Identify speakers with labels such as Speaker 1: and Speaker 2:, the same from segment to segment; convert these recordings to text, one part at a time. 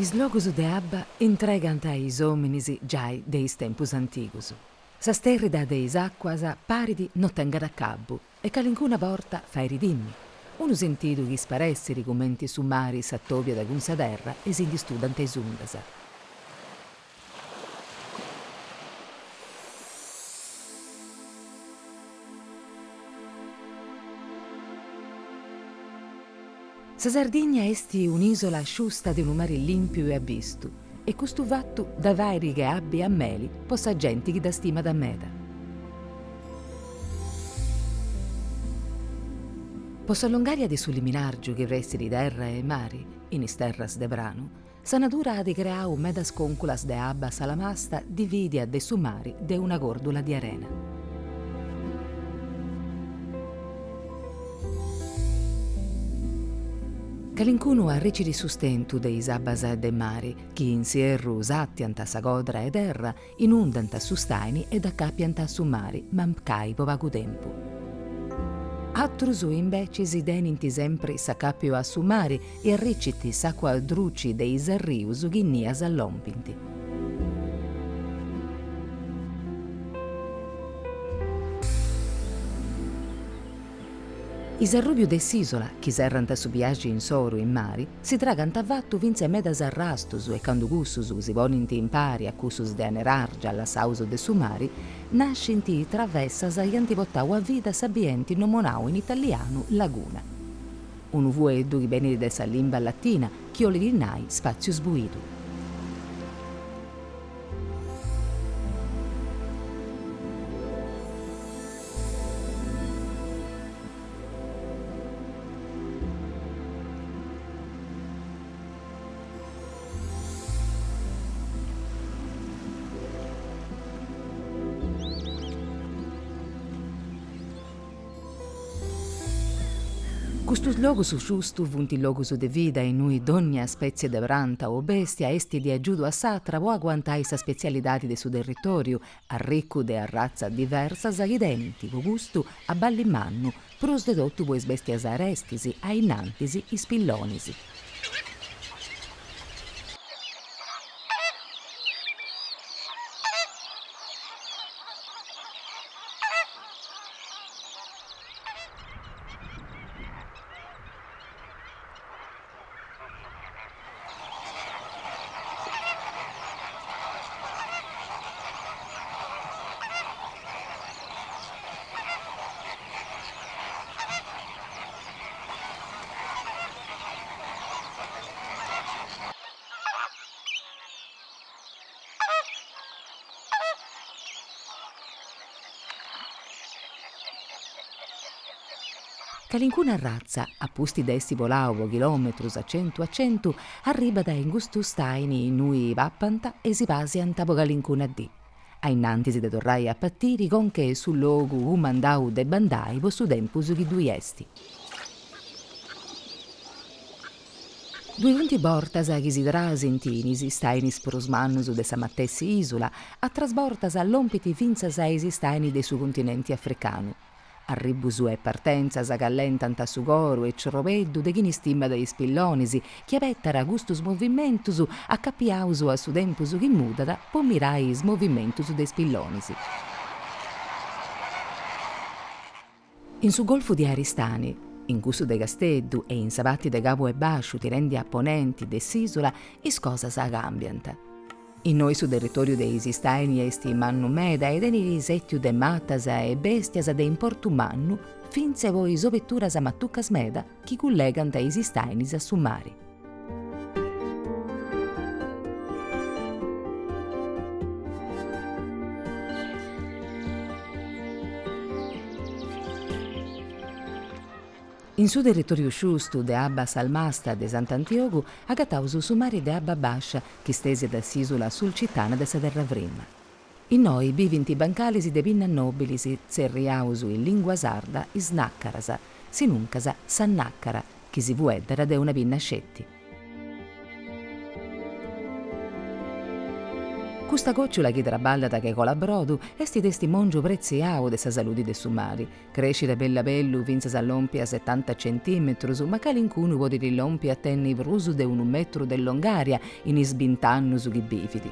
Speaker 1: Is logus de abba intregant a is ominis giai de is tempus antigus. Sa sterrida de is acuas parit no tengat acabbu e calincuna borta fairi timmi. Unu sentidu chi sparessiri cumenti su mari s'atobiat cun sa terra e si ndi studant is undas. Sa Sardigna est un'isola sciusta de unu mari limpiu e abistu e custu fatu dda fairi che abi a meli po sa genti chi dda stimat meda. Po sa longaria de su liminargiu chi pressiri terra e mari, in is terras de pranu, sa nadura at creau medas cònculas de abba salamasta dividia de su mari de una còrdula di arena. Calincunu arricit sustentu de is abbas de mari chi in s'ierru sàtiant sa codra 'e terra, inundant su stàini e dd'acapiant a su mari, mancai po pagu tempu. Atrus imbecis tenint sempri s'acapiu a su mari e arricint s'acua druci de is arrius chi innias lompint. Is arrùbius de s'ìsola, chi serrant su biaxi insoru in mari, si tragant avatu fintzas medas arrastus e candu cussus si ponint impari a cussus de aneràrgia lassaus de su mari, nascint travessas chi ant portau a vida s'ambienti nomonau in italianu laguna. Unu fueddu chi benit de sa limba latina chi 'olit nai spàtziu sbuidu. Custus logus sciustus funt logus de vida innui dònnia spètzie de pranta o bèstia est de agiudu a s'atra po aguantai sa spetzialidadi de su territòriu, arricu de arratzas diversas chi tenint, po custu, a balli mannu, prus de totu po is bèstias arestis, a innantis is pillonis. Calincuna arratza, a pustis de essi bolau po chilòmetrus a centu a centu, arribat in custu stàini innui papant e si pasiant po calincuna dì, a innantis de torrai a partiri conca 'e su logu cumandau de bandai po su tempus chi ddui est. Ddui funt bortas chi si trasint in is stàinis prus mannus de sa matessi ìsula, atras bortas lompint fintzas a is stàinis de su continenti africanu. Arribus e partentzas callentant su coru e crobeddu de chini stimat is pillonis, chi abetat custus movimentus acapiaus a su tempus chi mudat po mirai is movimentus de is pillonis. In su golfu di Aristani, in cussu de Casteddu e in sa parti de Cabu 'e Basciu tirendi a ponenti de s'ìsula is cosas càmbiant. Innoi su territòriu de is stàini est mannu meda e tenit sètiu de matas e bèstias de importu mannu fintzas po is obeturas matucas meda chi cullegant is stàinis a su mari. In su territòriu sciustu de abba salmasta de Sant'Antiogu agataus su mari de abba bàscia chi stèsiat s'ìsula sulcitana de sa terra frima. Innoi bivint bancalis de pinna nòbilis tzerriaus in lìngua sarda is nàccaras, sinuncas sa nàccara, chi si fueddat de una pinna sceti. Custa gocciula chi traballat che colabrodu est testimòngiu pretziau de sa saludi de su mari. Crescit a bellu a bellu fintzas a lompi a setanta centìmetrus, ma calincunu podit lompi a tenni prus de unu metru de longària in is bint'annus chi bivit.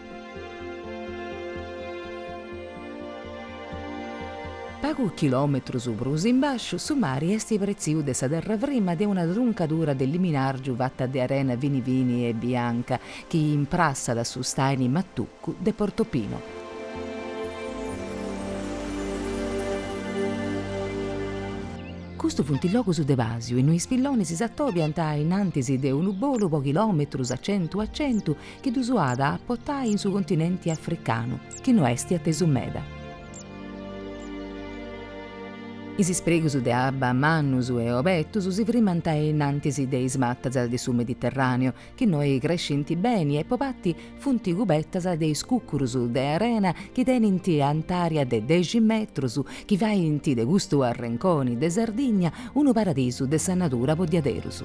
Speaker 1: Pagu chilòmetrus prus in bàsciu, su mari est pretziu de sa terra frima de una truncadura de liminàrgiu fata de arena fini fini e bianca chi imprassat su stàini matucu de Portopino. Custu funt logus de pàsiu innui is pillonis s'atobiant a innantis de unu bolu po chilòmetrus a centu a centu chi ddus at a portai in su continenti africanu, chi no est atesu meda. Is sprigus de abba mannus e obetus si frimant a innantis de is matas de su Mediterràneu, chi innoi crescint beni e po parti funt cubertas de is cùcurus de arena chi tenint antària de dexi metrus, chi faint de custu arrenconi de Sardigna unu paradisu de sa natura po diaderus.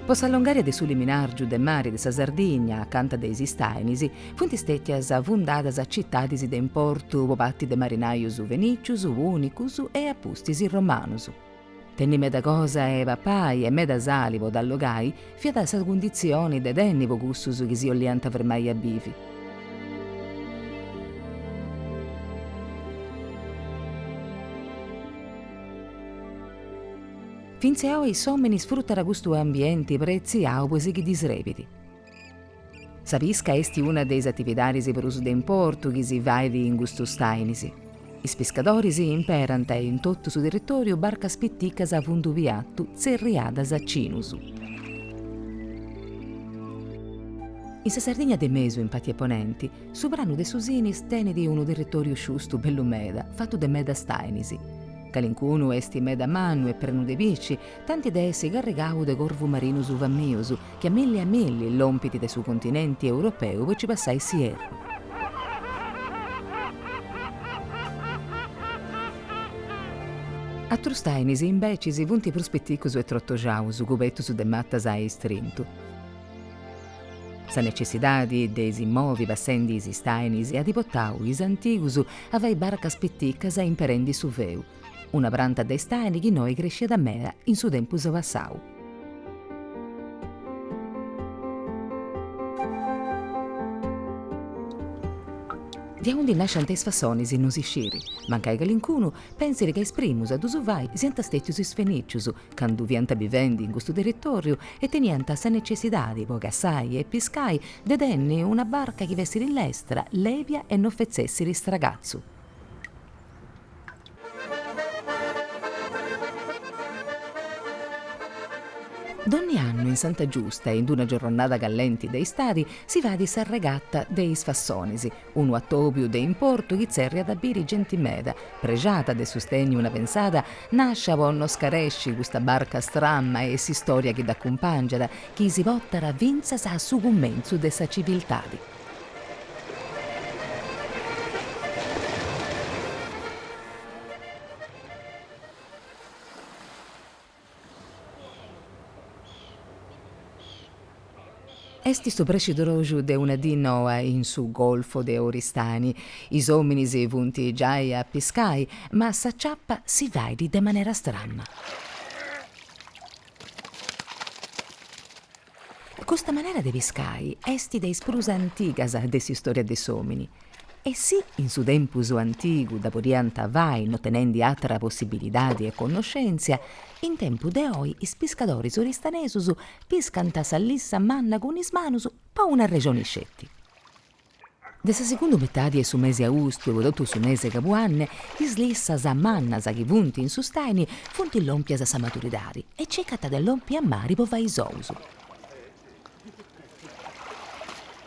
Speaker 1: Po sa longària de su liminàrgiu de mari de sa Sardigna, acanta de is istàinis, funt stètias fundadas citadis de importu po parti de marinajus fenìcius, pùnicus e a pustis romanus. Tenni meda cosa 'e papai e meda sali po dd'allogai fiat sa cunditzioni de tenni po cussus chi si 'oliant firmai a bivi. Fintz'e oi s'omini sfrutat custu ambienti pretziau po su chi ddi srebit. Sa pisca est una de is atividadis prus de importu chi si fait in custus stàinis. Is piscadoris imperant in totu su territoriu barcas piticas a fundu piatu tzerriadas cinus. In sa Sardigna de mesu in pati 'e ponenti, su pranu de su Sinis tenit unu territoriu sciustu bellu meda, fatu de medas stàinis. Calincunu est meda mannu e prenu de pisci, tanti de essi carrigau de corvus marinus famius, chi a milli a milli lompint de su continenti europeu po ci passai s'ierru. Atrus stàinis imbecis funt prus piticus e trotoxaus, cubertus de matas a istrintu. Sa necessidadi de si movi passendi is stàinis at portau is antigus a fai barcas piticas imperendi su feu, una pranta de stàini chi innoi cresciat meda in su tempus passau. De aundi nasciant is fassonis no si sciri, mancai calincunu pensit ca is primus a ddus fai siant stètius is fenìcius, candu fiant bivendi in custu territoriu e teniant sa necessidadi po cassai e piscai de tenni una barca chi fessit lestra, lèbia e no fetzessit stragatzu. Donni annu in Santa Giusta e in d'una giorronnada callenti de istadi si fait sa regata de is fassonis, Unu atòbiu de importu chi tzèrriat a biri genti meda, prexada de sustenni una pensada nàscia po no scaresci custa barca stramma e s'istòria chi dd'acumpàngiat, chi si portat fintzas a su cumentzu de sa civiltadi. Est s'obrescidroxu de una dì noa in su Golfo de Oristani. Is ominis funt giai a piscai, ma sa ciappa si fait de manera strana. Custa manera de piscai est de is prus antigas de s'istoria de s'omini e si in su tempus antigu dda podiant fai no tenendi atera possibilidadi e connoscentzia, in tempus de oi is piscadoris oristanesus piscant sa lissa manna cun is manus po un'arrexoni sceti. De sa segundu metadi 'e su mesi austu e po totu su mesi 'e cabuanne, is lissas mannas chi funt in su stàini funt lòmpias a sa maturidadi e circant de lompi a mari po fai is ous.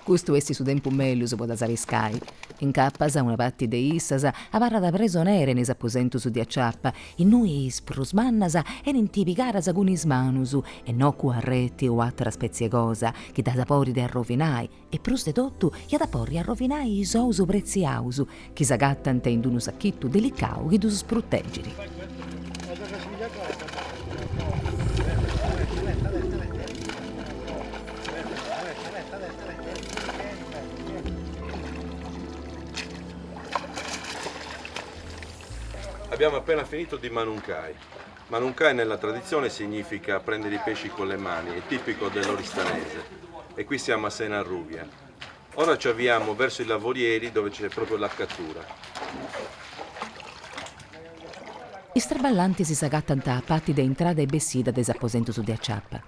Speaker 1: Custu est su tempus mellus po ddas piscai. Incapas una parti de issas abarrat presonera in is aposentus de aciapa, innui is prus mannas 'enint pigadas cun is manus e no cun arreti o àtera spètzie 'e cosa chi ddas podit arrovinai e prus de totu iat a porri arrovinai is ous pretziaus chi s'agatant in unu sachitu delicau chi ddus protegit.
Speaker 2: Abbiamo appena finito di manuncai. Manuncai nella tradizione significa prendere i pesci con le mani, è tipico dell'Oristanese. E qui siamo a S'Ena Arrubia. Ora ci avviamo verso i lavorieri dove c'è proprio la cattura.
Speaker 1: Is traballantis s'agatant a pati de intrada e bessida de is aposentus de aciapa.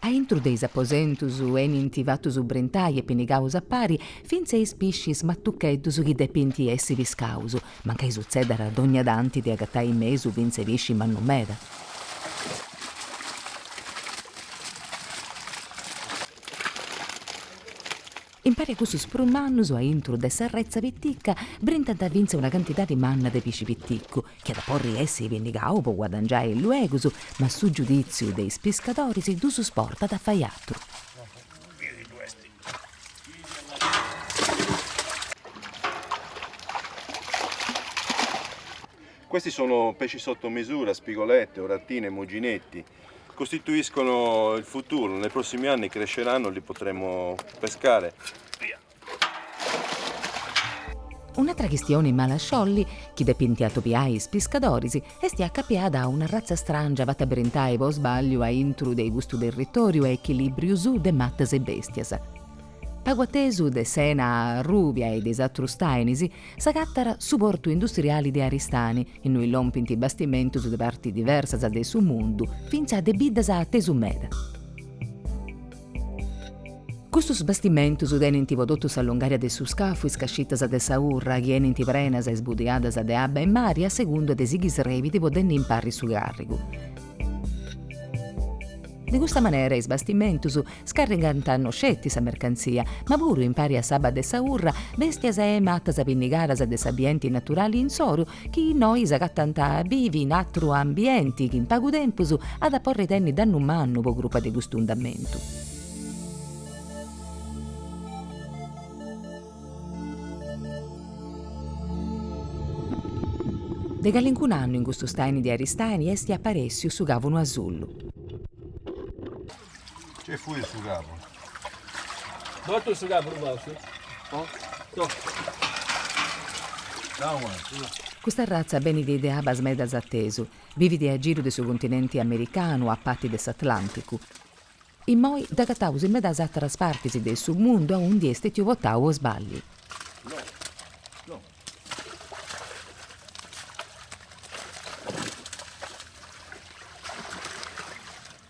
Speaker 1: A intru de is aposentus 'enint fatus brintai e pinnigaus a pari fintzas is piscis matucheddus chi depint essi piscaus, mancai sutzedat dogna tanti de agatai in mesu fintzas pisci mannu meda. Impari a cussus prus mannus, a intru de s'arretza pitica, brintant fintzas una cantidadi manna de pisci piticu, chi at a porri essi pinnigau po guadangiai illuegus, ma su giudìtziu de is piscadoris ddus portat a fai atru.
Speaker 2: Questi sono pesci sotto misura, spigolette, oratine, muginetti. Costituiscono il futuro, nei prossimi anni cresceranno, li potremo pescare.
Speaker 1: Un'atra chistioni mala a sciolli, chi depint atobiai is piscadoris, est acapiada a un'arratza stràngia fata brintai po sbàlliu a intru de custu territòriu a echilìbriu de matas e bèstias. Pagu atesu de S'Ena Arrubia e de is atrus stàinis s'agatat su portu industriali de Aristani, innui lompint bastimentus de parti diversas de su mundu, fintzas de biddas atesu meda. Custus bastimentus tenint po totu sa longària de su scafu is cascitas de sa urra chi 'enint prenas e sbudiadas de abba 'e mari a segundu de su chi srebit po tenni impari su càrrigu. De custa manera is bastimentus scarrigant no sceti sa mercantzia, ma puru, impari a s'abba de sa urra, bèstias e matas pinnigadas de s'ambienti naturali insoru, chi innoi s'agatant a bivi in atru ambienti chi in pagu tempus at a porri tenni dannu mannu po crupa de custu undamentu. De calincun'annu in custu stàini de Aristaini est aparèssiu su càvunu asullu.
Speaker 2: Nc'est fuiu su càvunu.
Speaker 3: Mortu su càvunu vostru? No.
Speaker 1: Custa arratza benit de abas medas atesu. Bivit a giru de su continenti americanu a pati de s'Atlànticu. Immoi dd'agataus in medas àteras partis de su mundu aundi est stètiu portau po sbàlliu.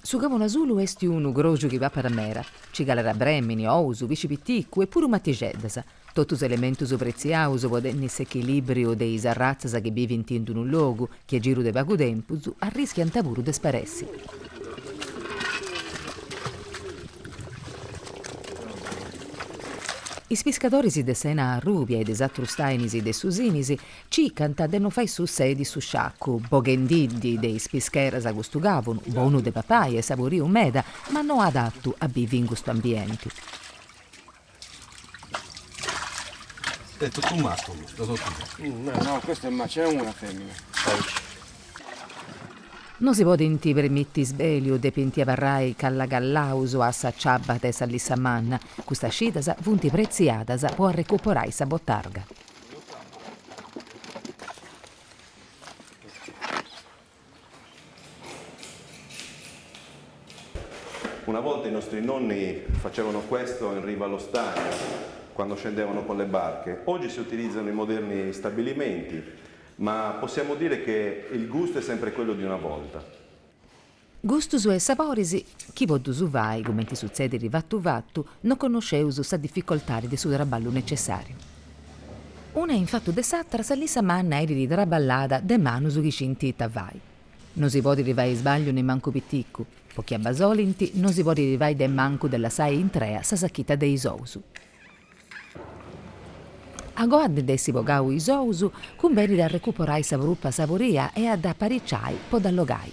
Speaker 1: Su càvunu asulu est unu croxu chi papat meda, nci calat brèmini, ous, pisci piticu e puru matixeddas, totus elementus pretziaus po tenni s'echilìbriu de is arratzas chi bivint in unu logu chi a giru de pagu tempus arrischiant puru de sparessi. Is piscadoris de S'Ena Arrubia e de is atrus stàinis de su Sinis Cicant de no fai sussedi su sciacu, boghendiddi de is pischeras custu càvunu, bonu de papai e saboriu meda, ma no adatu a bivi in custu ambienti.
Speaker 2: Est totu masculu, totu.
Speaker 4: No, questo è ma c'è una femmina.
Speaker 1: No si podint permiti sbèliu, depint abarrai callagallaus a sa ciaba de sa lissa manna. Custas cidas funt pretziadas po arrecuperai sa botarga.
Speaker 2: Una volta i nostri nonni facevano questo in riva allo stagno, quando scendevano con le barche. Oggi si utilizzano i moderni stabilimenti, ma possiamo dire che il gusto è sempre quello di una volta.
Speaker 1: Gustus e saboris chi po ddus fai, cumenti sutzedit fatu fatu, no connosceus sa dificoltadi de su traballu necessàriu. Una in fatu de s'atra sa lissa manna 'enit traballada de manus chi scint ita fai. No si podit fai sbagliu nimancu piticu. Po chi abbasolint no si podit fai de mancu de lassai intrea sa sachita de is ous. Agoa de nd'essi bogau is ous, cumbenit a recuperai sa prupa saboria e a dda apariciai po dd'allogai.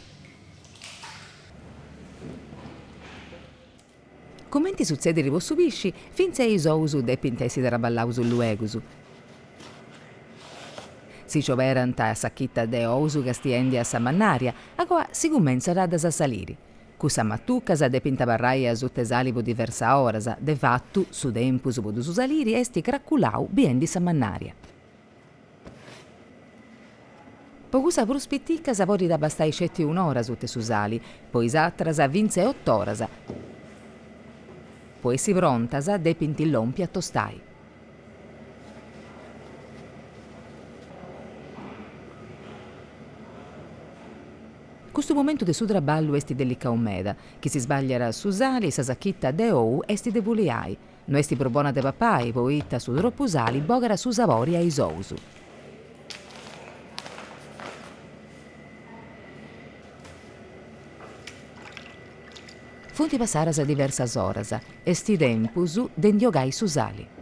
Speaker 1: Cumenti sutzedit po su pisci, fintzas is ous depint essi traballaus luegus. Si scioberant sachita de ous castiendi a sa mannaria, agoa si cumentzat a ddas saliri. Cussas matucas depint abarrai asuta 'e sali po diversas oras, de fatu su tempus po ddus saliri est craculau biendi sa mannaria. Po cussas prus piticas podit abastai sceti un'ora asuta 'e su sali, po is atras fintzas e ot'oras. Po essi prontas depint lompi a tostai. Custu momentu de su traballu est delicau meda, chi si sbagliat su sali sa sachita de ou est de fuliai. No est prus bona de papai, poita su tropu sali bogat su sabori a is ous. Funt passadas diversas oras, est tempus de ndi 'ogai su sali.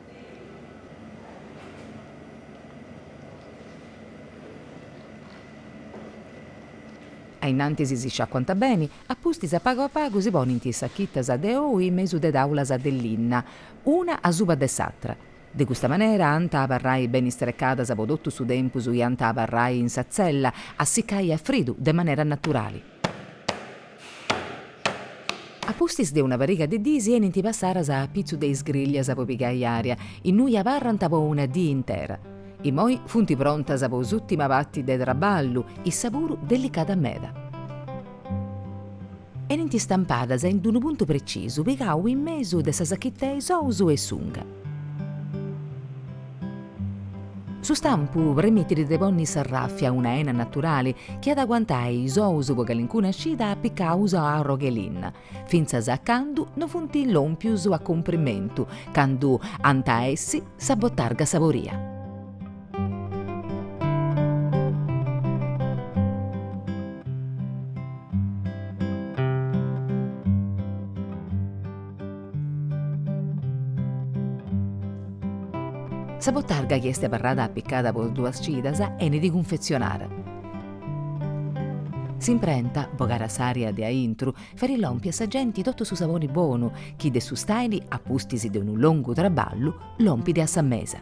Speaker 1: A innantis si sciacuant beni, a pustis a pagu a pagu si ponint is sachitas de ou in mesu de taulas de linna, una asuba de s'atra. De custa manera ant a abarrai beni strecadas po totu su tempus chi ant a abarrai in sa tzella, a sicai a fridu de manera naturali. A pustis de una pariga de diis 'enint passadas a pitzu de is griglias po pigai aria, innui abarrant po una dì intera. Imoi funt prontas po s'ùrtima parti de traballu, issa puru delicada meda. 'Enint stampadas in d-unu puntu precisu pigau in mesu de sa sachita 'e is ous e s'unga. Su stampu premitit de ponni sa ràfia una 'ena naturali chi at a aguantai is ous po calincuna cida apicaus a arrogh'e linna, fintzas a candu no funt lòmpius a cumprimentu, candu ant a essi sa botarga saboria. Sa botarga chi est abarrada apicada po duas cidas 'enit cunfetzionada. S'imprenta, bogada s'aria de aintru, fait lompi a sa genti totu su sabori bonu chi de su staini, a pustis de unu longu traballu, lompit a sa mesa.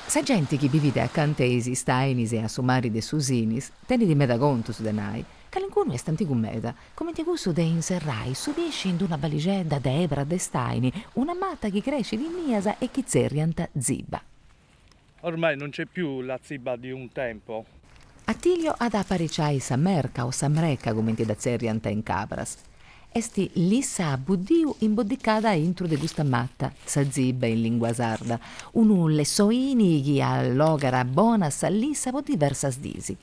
Speaker 1: Sa genti chi bivit acanta 'e is stainis e a su mari de su Sinis tenit meda contus de nai, calincunu est antigu meda, Comente cussu de inserrai su pisci in d'una balixedda de ebra de staini, una mata chi crescit innias e chi tzerriant ziba.
Speaker 5: Ormai non c'è più la ziba di un tempo.
Speaker 1: Attilio at a apariciai sa merca o sa mreca cumenti dda tzerriant in Cabras. Est lissa a buddiu imboddicada a intru de custa mata, sa ziba in lingua sarda, unu lessoini chi allogat bona sa lissa po diversas dis.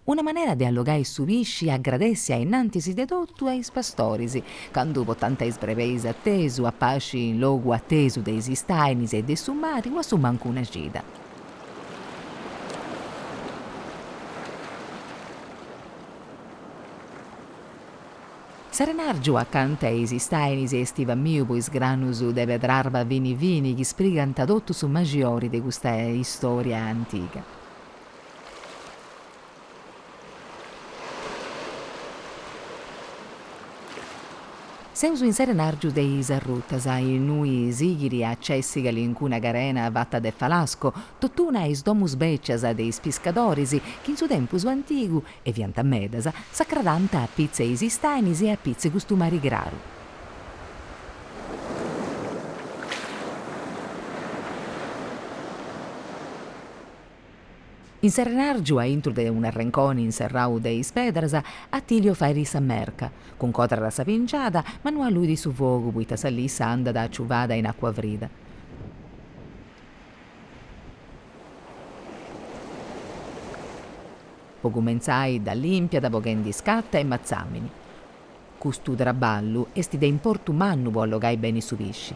Speaker 1: Una manera de allogai su pisci agradèssia innantis de totu a is pastoris, candu portànt is brebeis atesu a pasci in logu atesu de is stainis e de su mari o a su mancu una cida. S'arenàrgiu acanta 'e is stainis est famiu po is granus de pedrarba fini fini chi sprigant totu su maxiori de custa istòria antiga. Seus in s'arenàrgiu de is Arrutas, innui sighit a nc'essi calincuna carena fata de falasco, totuna a is domus bècias de is piscadoris chi in su tempus antigu, e fiant medas, s'acrarànt a pitz e is istainis e a pitz e custu mari craru. In s'arenàrgiu, a intru de un'arrenconi inserrau de is pedras, Attilio fait sa merca. Cuncodrat sa pingiada, ma no alluit su fogu poita sa lissa andat aciuvada in acua frida. Po cumentzai dda limpiat boghendi scatta e matzamini. Custu traballu est de importu mannu po allogai beni su pisci.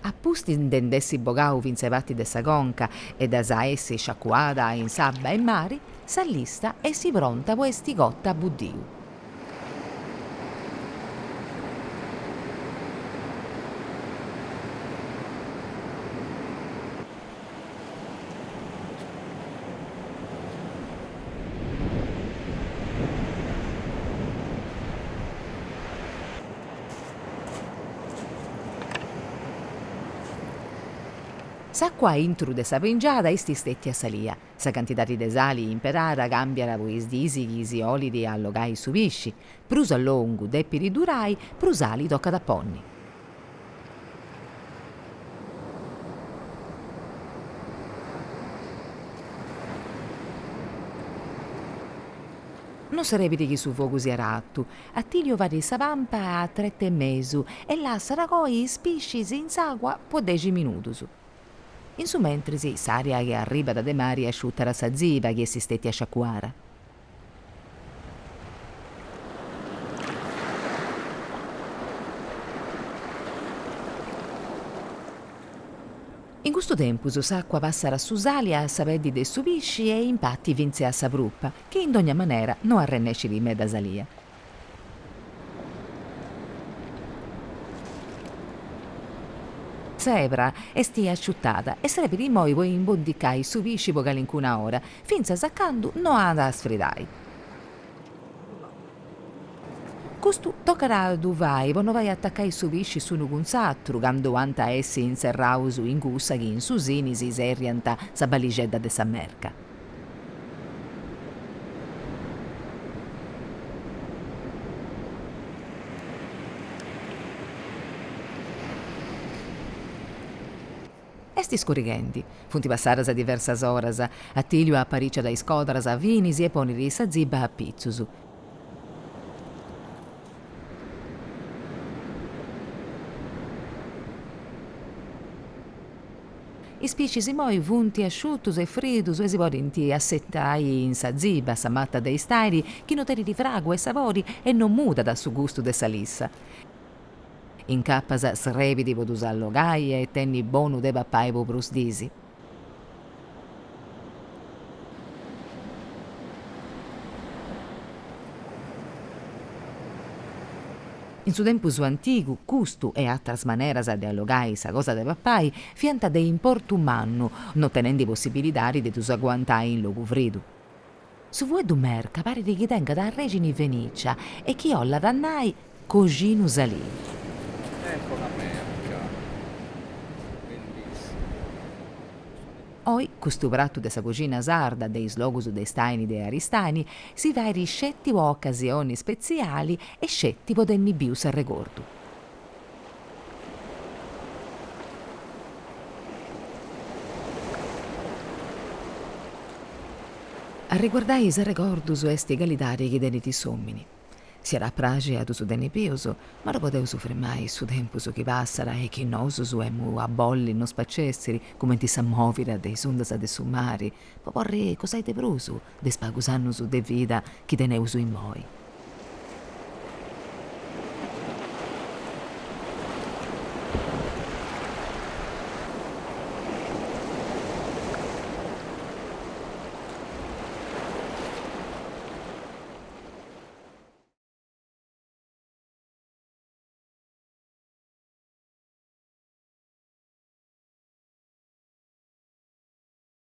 Speaker 1: A Pustis de nd'essi bogau fintz'e parti de sa conca e dda sa essi sciacuada in s'abba 'e mari, sa lista esti pronta po esti cotta a buddiu. S'acua aintru de sa pingiada est stetia salia. Sa cantidadi de sali imperada cambiat po is dis chi si 'olit allogai su pisci. Prus a longu depit durai, prus sali tocat a ponni. No srebit chi su fogu siat artu, Attilio fait sa pampa a tret'e mesu e lassat coi is piscis in s'acua po dexi minudus. In su mentris s'aria chi arribat de mari asciutat sa ziba chi est stetia sciacuara. In custu tempus s'àcua passat su sali a sa peddi de su pisci e in pati fintzas a sa prupa, chi in dogna manera no arrennescit meda salia. S'ebra est asciutada e srebit immoi po imboddicai su pisci po calincuna ora, fintzas a candu no at a sfridai. Custu tocat a ddu fai po no fai atacai su pisci s'unu cun s'atru candu ant a essi inserraus in cussa chi in su Sinis zerriant sa balixedda de sa merca. Est scurighendi. Funt passadas diversas oras. Attilio apariciat is codras finis e ponit sa ziba a pitzus. Is piscis immoi funt asciutus e fridus e si podint assentai in sa ziba, sa mata de istàini, chi no tenit fragu e sabori e no mudat su gustu de sa lissa. Incapas srebit po ddus allogai e tenni bonu de papai po prus dis. In su tempus antigu custu e atras maneras de allogai sa cosa de papai fiant de importu mannu, no tenendi possibilidadi de ddus aguantai in logu fridu. Su fueddu merca parit chi tengat arrexini fenicia e chi 'ollat a nai coxinu saliu.
Speaker 6: Ecco la merca, bellissima.
Speaker 1: Oi custu pratu de sa coxina sarda de is logus de istàini de Aristani si fait sceti po ocasioni spetziali e sceti po tenni biu s'arregordu. Arreguardai is arregordus est calidadi chi tenit s'omini. S'iat a praxi a ddus tenni bius, ma no podeus frimai su tempus chi passat e chi nosus emu a bolli no spacessiri cumenti sa mòvida de is undas de su mari, po porri gosai de prus de is pagus annus de vida chi teneus immoi.